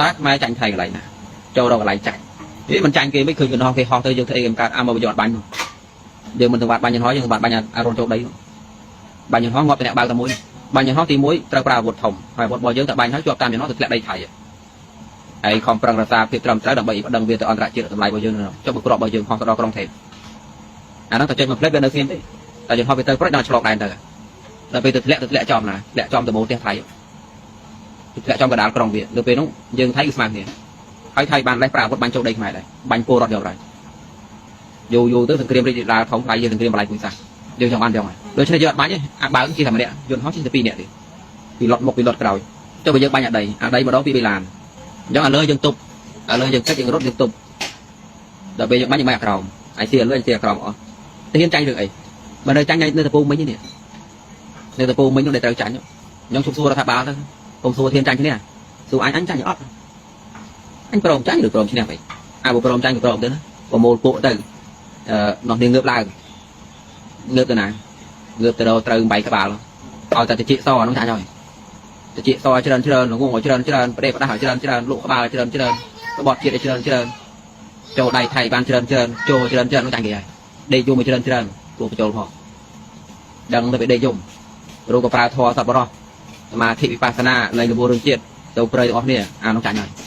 តើខ្មែរចាញ់ថៃកន្លែងណាចូលរកកន្លែងចាញ់នេះមិនចាញ់គេមិនឃើញកណ្ដោះគេហោះទៅយើងធ្វើអីគេមិនកើតអាមកយកអត់បាញ់នោះយើងមិនទៅបាត់បាញ់យន្តហោះយើងបាត់បាញ់អារុនចូលដីបាញ់យន្តហោះងាប់តែអ្នកបើកតែមួយបាញ់យន្តហោះទី1ត្រូវប្រើអាវុធធំហើយអាវុធរបស់យើងតែបាញ់ហើយជាប់តាមយន្តហោះទៅធ្លាក់ដីថៃហើយខំប្រឹងរក្សាភាពត្រឹមត្រូវដើម្បីប្តឹងវាទៅអន្តរជាតិតម្លៃរបស់យើងចុះបើគ្រាប់របស់យើងហោះទៅដល់ក្រុងថេអាហ្នឹងតែចេញមកផ្លេតវានៅស្ងៀមទេតែយន្តហោះវាទៅប្រិចដល់ឆ្លងដែនទៅដល់ពេលទៅធ្លាក់ទៅធ្លាក់ចំណាធ្លាក់ចំដបូលផ្ទះថៃធ្លាក់ចំកដាលក្រុងវាដល់ពេលនោះយើងថៃគឺស្មើគ្នាហើយថៃបានលេះប្រើអាវុធបាញ់ចូលដីខ្មែរដែរបាញ់ពលរដ្ឋយកហើយយូរយូរទៅសង្គ្រាមរីករាលដាលធំថ្លៃយើងសង្គ្រាមបល័យពុយសាសយើងចង់បានចឹងហើយដូច្នេះយើងអត់បាញ់ទេអាបើជិះតែម្នាក់យន្តហោះជិះតែពីរនាក់ទេពីលត់មុខពីលត់ក្រោយចុះបើយើងបាញ់អាដីអាដីម្ដងពីរបីឡានអញ្ចឹងអាលើយើងទប់អាលើយើងកិច្ចយើងរត់យើងទប់ដល់ពេលយើងបាញ់យើងបាញ់អាក្រោមអាយស៊ីអាលើអាយស៊ីអាក្រោមអស់តែហ៊ានចាញ់រឿងអីបើនៅចាញ់នៅតពូមិញនេះនៅតពូមិញនោះដែលត្រូវចាញ់ខ្ញុំជប់សួររដ្ឋាភិបាលទៅកុំសួរធានចាញ់គ្នាសួរអញអញចាញ់អត់អញព្រមចាញ់ឬព្រមឈ្នះវិញអើបើព្រមចាញ់ក៏ព្រមទៅណាប្រមូលពួកទៅអឺនោះនេះងើបឡើងងើបទៅណាងើបទៅរកត្រូវបែកក្បាលឲ្យតែតិចសអានោះចាញ់ហើយតិចសច្រើនច្រើនងងឲ្យច្រើនច្រើនប្រេះផ្ដាស់ឲ្យច្រើនច្រើនលក់ក្បាលឲ្យច្រើនច្រើនក្បត់ជាតិឲ្យច្រើនច្រើនចូលដៃថៃបានច្រើនច្រើនចូលច្រើនច្រើននោះចាញ់គេហើយដេកយំឲ្យច្រើនច្រើនពួកបញ្ចូលផងដឹងទៅពេលដេកយំឬក៏ប្រើធម៌សប្បុរសសមាធិវិបស្សនានៃលបរឿងជាតិទៅព្រៃទាំងអស់គ្នាអានោះចាញ់ហើយ។